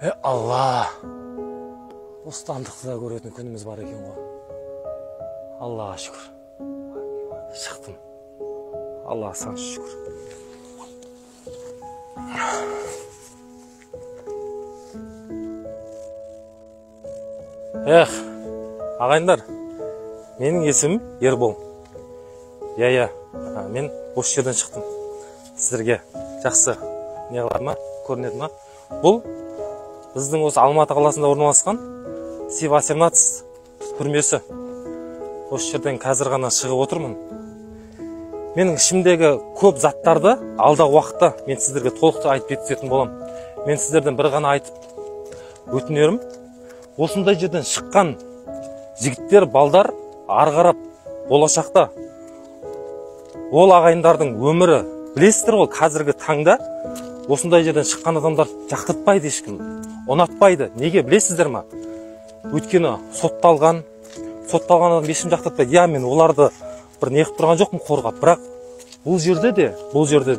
Алла, бостандықты да көретін күніміз бар екен ғой. Аллаға шүкір. Шықтым. Аллаға сан шүкір. Эх, ағайындар, менің есімім Ербол. Иә, мен осы жерден шықтым. Сіздерге жақсы не қылады ма, көрінеді ма? Бұл біздің осы Алматы қаласында орналасқан Си-18 түрмесі. Осы жерден қазір ғана шығып отырмын. Менің ішімдегі көп заттарды алдағы уақытта мен сіздерге толықты айтып жеткізетін боламын. Мен сіздерден бір ғана айтып өтінерім, осындай жерден шыққан жігіттер, балдар ары қарап болашақта ол ағайындардың өмірі, білесіздер ғой, қазіргі таңда осындай жерден шыққан адамдар жақтыртпайды, ешкім ұнатпайды. Неге білесіздер ма? Өйткені сотталған адам ешкім жақтыртпайды. Иә, мен оларды бір неғып тұрған жоқпын қорғап, бірақ бұл жерде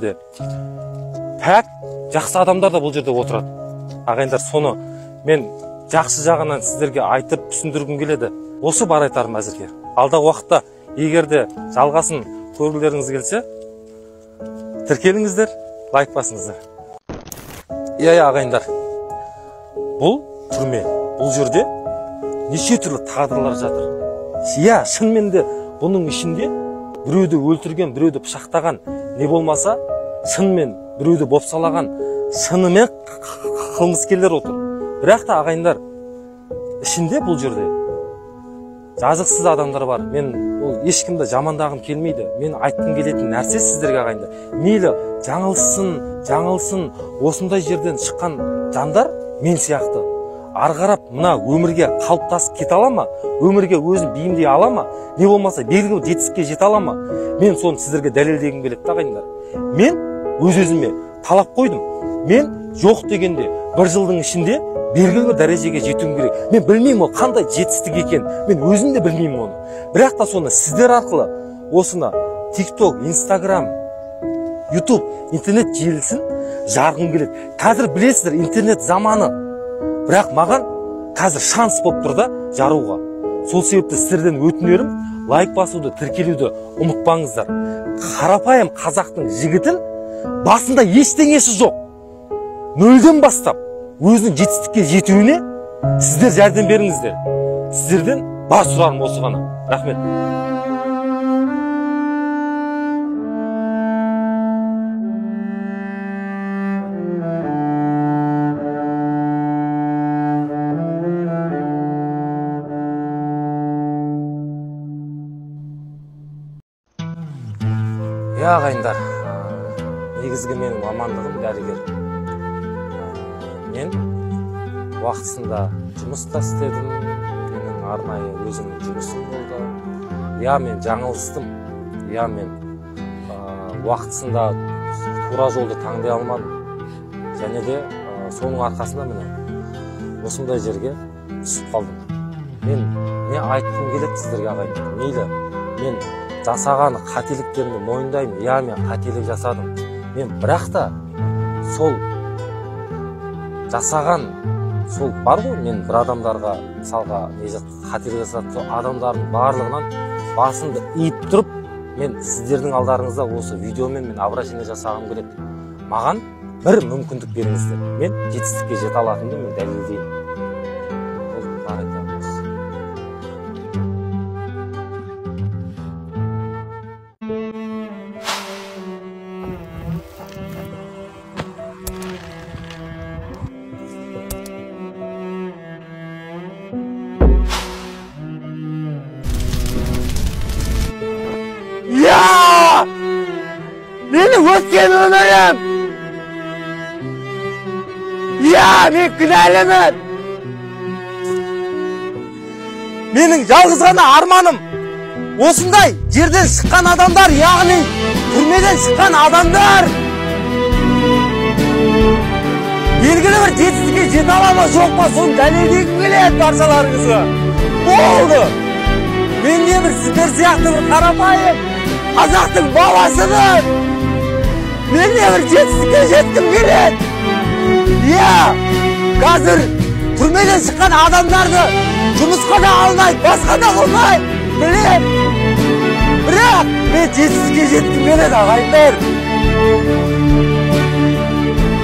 де пәк жақсы адамдар да бұл жерде отырады. Ағайындар, соны мен жақсы жағынан сіздерге айтып түсіндіргім келеді. Осы бар айтарым әзірге. Алдағы уақытта егер де жалғасын көргілеріңіз келсе, тіркеліңіздер, лайк басыңыздар. Иә, ағайындар, бұл түрме. Бұл жерде неше түрлі тағдырлар жатыр. Иә, шынымен де бұның ішінде біреуді өлтірген, біреуді пышақтаған, не болмаса шынымен біреуді бопсалаған, шынымен қылмыскерлер отыр. Бірақ та ағайындар, ішінде бұл жерде жазықсыз адамдар бар. Мен ол ешкімді жамандағым келмейді. Мен айтқым келетін нәрсе сіздерге, ағайындар, мейлі жаңылсын, осындай жерден шыққан жандар мен сияқты ары қарап мына өмірге қалыптасып кете ала ма, өмірге өзін бейімдей ала ма, не болмаса белгілі жетістікке жете ала ма? Мен соны сіздерге дәлелдегім келеді, ағайындар. Мен өз-өзіме талап қойдым. Мен жоқ дегенде бір жылдың ішінде белгілі бір дәрежеге жетуім керек. Мен білмеймін ол қандай жетістік екен, мен өзім де білмеймін оны. Бірақ та соны сіздер арқылы осыны TikTok, Instagram, YouTube, интернет желісін жарғым келеді. Қазір білесіздер, интернет заманы. Бірақ маған қазір шанс болып тұр да жаруға. Сол себепті сіздерден өтінерім, лайк басуды, тіркелуді ұмытпаңыздар. Қарапайым қазақтың жігітін басында ештеңесі жоқ, нөлден бастап өзінің жетістікке жетуіне сіздер жәрдем беріңіздер. Сіздерден бар сұрарым осы ғана. Рахмет. Иә, ағайындар, негізгі менің мамандығым дәрігер. Мен уақытысында жұмыс та істедім, менің арнайы өзімнің жұмысым болды. Иә, мен жаңылыстым. Иә, мен уақытысында тура жолды таңдай алмадым. Және де соның арқасында міне осындай жерге түсіп қалдым. Мен не айтқым келеді сіздерге, ағайындар? Мейлі, мен жасаған қателіктерімді мойындаймын. Иә, мен қателік жасадым. Мен бірақ та сол жасаған сол бар ғой, мен бір адамдарға мысалға не қателік жасадым, сол адамдардың барлығынан басымды иіп тұрып, мен сіздердің алдарыңызда осы видеомен мен обращение жасағым келеді. Маған бір мүмкіндік беріңіздер. Мен жетістікке жете алатынымды мен дәлелдеймін. Ол бар айтарым осы. Мені өткен өмірім! Иә, мен кінәлімін! Менің жалғыз ғана арманым осындай жерден шыққан адамдар, яғни түрмеден шыққан адамдар белгілі бір жетістікке жете ала ма, жоқ па, соны дәлелдегім келеді баршаларыңызға. Болды! Мен де бір сіздер сияқты бір қарапайым қазақтың баласымын. Мен де бір жетістікке жеткім келеді. Иә! Қазір түрмеден шыққан адамдарды жұмысқа да алмайды, басқа да қылмайды. Білем. Бірақ мен жетістікке жеткім келеді, ағайындар.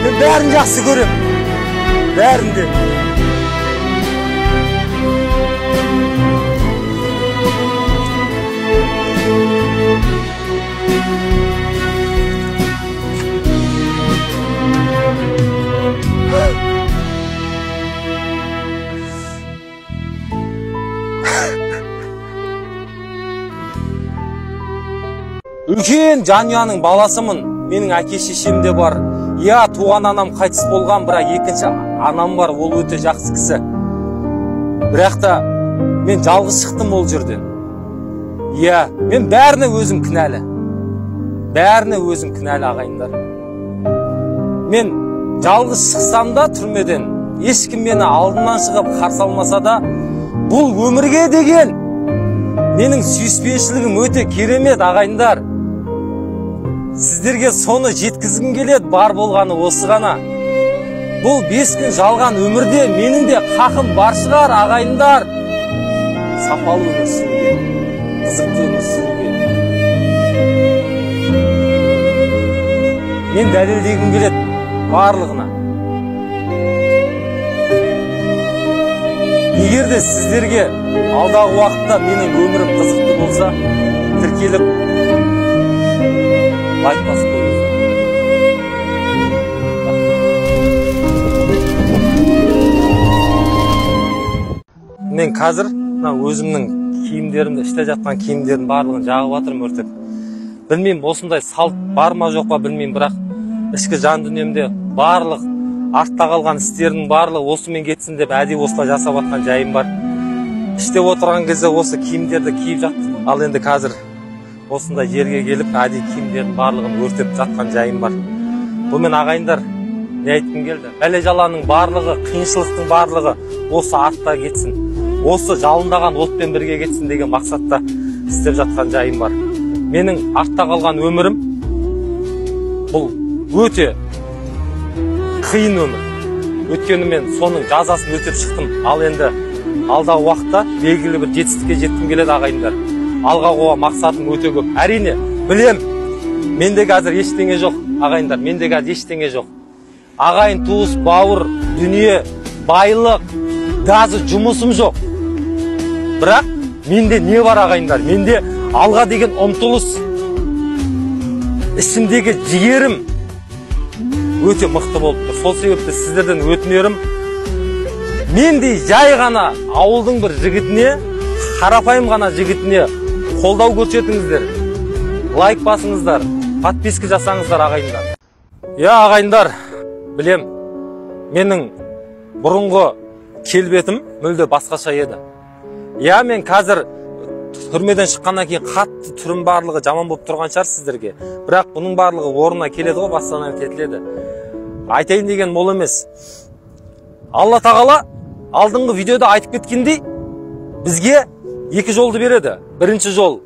Мен бәрін жақсы көрем. Бәрін де. Үлкен жанұяның баласымын. Менің әке шешем де бар. Иә, туған анам қайтыс болған, бірақ екінші анам бар, ол өте жақсы кісі. Бірақ та мен жалғыз шықтым ол жерден. Иә, мен бәріне өзім кінәлі. Бәріне өзім кінәлі, ағайындар. Мен жалғыз шықсам да түрмеден, ешкім мені алдымнан шығып қарсы алмаса да, бұл өмірге деген менің сүйіспеншілігім өте керемет, ағайындар. Сіздерге соны жеткізгім келеді, бар болғаны осы ғана. Бұл 5 күн жалған өмірде менің де хақым бар шығар, ағайындар. Сапалы өмір сүруге, қызықты өмір сүруге. Мен дәлелдегім келеді барлығына. Егер де сіздерге алдағы уақытта менің өмірім қызықты болса, тіркеліп лайк басып қойыңыздар. Мен қазір мына өзімнің киімдерімді, іште жатқан киімдердің барлығын жағып жатырмын, өртеп. Білмеймін, осындай салт бар ма жоқ па білмеймін, бірақ ішкі жан дүниемде барлық артта қалған істердің барлығы осымен кетсін деп әдейі осылай жасап жатқан жайым бар. Іште отырған кезде осы киімдерді киіп жаттым. Ал енді қазір осындай жерге келіп әдейі киімдердің барлығын өртеп жатқан жайым бар. Бұмен, ағайындар, не айтқым келді? Бәле-жаланың барлығы, қиыншылықтың барлығы осы артта кетсін, осы жалындаған отпен бірге кетсін деген мақсатта істеп жатқан жайым бар. Менің артта қалған өмірім бұл өте қиын өмір. Өйткені мен соның жазасын өтеп шықтым. Ал енді алдағы уақытта белгілі бір жетістікке жеткім келеді, ағайындар. Алға қойған мақсатым өте көп. Әрине, білем, менде қазір ештеңе жоқ, ағайындар, менде қазір ештеңе жоқ. Ағайын, туыс, бауыр, дүние, байлық, даже жұмысым жоқ. Бірақ менде не бар, ағайындар? Менде алға деген ұмтылыс, ішімдегі жігерім өте мықты болып тұр. Сол себепті сіздерден өтінерім, мендей жай ғана ауылдың бір жігітіне, қарапайым ғана жігітіне қолдау көрсетіңіздер, лайк басыңыздар, подписка жасаңыздар, ағайындар. Я, ағайындар, білем, менің бұрынғы келбетім мүлде басқаша еді. Я, мен қазір түрмеден шыққаннан кейін қатты түрім барлығы жаман болып тұрған шығар сіздерге. Бірақ бұның барлығы орнына келеді ғой, восстановить етіледі. Айтайын деген ол емес. Алла тағала алдыңғы видеода айтып кеткендей, бізге екі жолды береді. Бірінші жол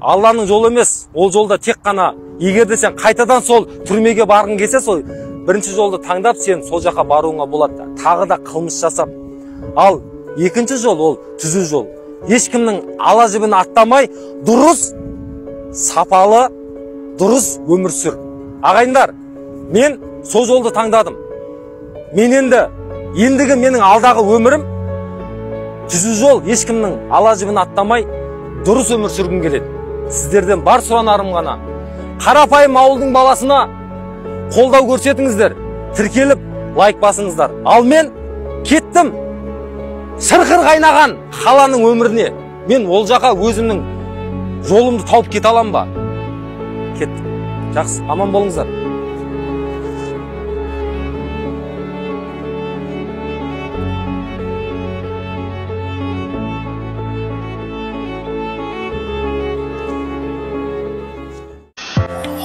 Алланың жолы емес. Ол жолда тек қана егер де сен қайтадан сол түрмеге барғың келсе, сол бірінші жолды таңдап сен сол жаққа баруыңа болады. Тағы да қылмыс жасап. Ал екінші жол ол түзу жол. Ешкімнің ала жібін аттамай, дұрыс, сапалы, дұрыс өмір сүр. Ағайындар, мен сол жолды таңдадым. Мен ендігі менің алдағы өмірім түзу жол, ешкімнің ала жібін аттамай, дұрыс өмір сүргім келеді. Сіздерден бар сұранарым ғана, қарапайым ауылдың баласына қолдау көрсетіңіздер, тіркеліп лайк басыңыздар. Ал мен кеттім шырқыр қайнаған қаланың өміріне. Мен ол жаққа өзімнің жолымды тауып кете алам ба? Кеттім. Жақсы, аман болыңыздар.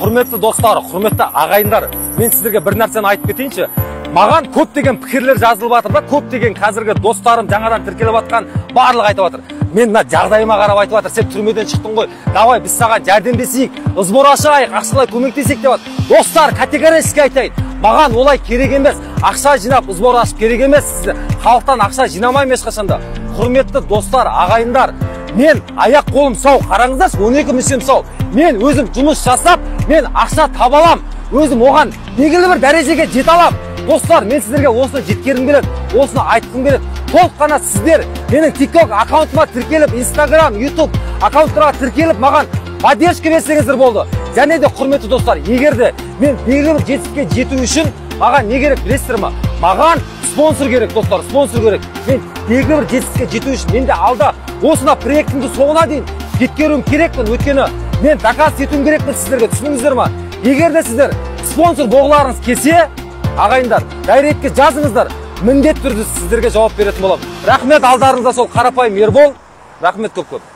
Құрметті достар, құрметті ағайындар, мен сіздерге бір нәрсені айтып кетейінші. Маған көптеген пікірлер жазылып жатыр да, көптеген қазіргі достарым жаңадан тіркеліп жатқан барлығы айтып жатыр. Мен мына жағдайыма қарап айтып жатыр, сен түрмеден шықтың ғой, давай біз саған жәрдемдесейік, сбор ашайық, ақшалай көмектесейік деп жатыр. Достар, категорически айтайын, Маған олай керек емес. Ақша жинап, сбор ашып керек емес. Сізді халықтан ақша жинамаймын ешқашанда. Құрметті достар, ағайындар, мен аяқ қолым сау, қараңыздаршы, 12 мүшем сау. Мен өзім жұмыс жасап, мен ақша таба алам. Өзім оған белгілі бір дәрежеге жете алам. Достар, мен сіздерге осыны жеткергім келеді, осыны айтқым келеді. Толық қана сіздер менің TikTok аккаунтыма тіркеліп, Instagram, YouTube аккаунттарға тіркеліп, маған поддержка берсеңіздер болды. Және де, құрметті достар, егер де мен белгілі бір жетістікке жету үшін маған не керек, білесіздер ма? Маған спонсор керек, достар, спонсор керек. Мен белгілі бір жетістікке жету үшін мен де алда осына проектімді соңына дейін жеткеруім керекпін. Өйткені мен доказ етуім керекпін сіздерге, түсіндіңіздер ма? Егер де сіздер спонсор болғыларыңыз келсе, ағайындар, директке жазыңыздар, міндетті түрде сіздерге жауап беретін боламын. Рахмет, алдарыңызда сол қарапайым Ербол. Рахмет көп көп.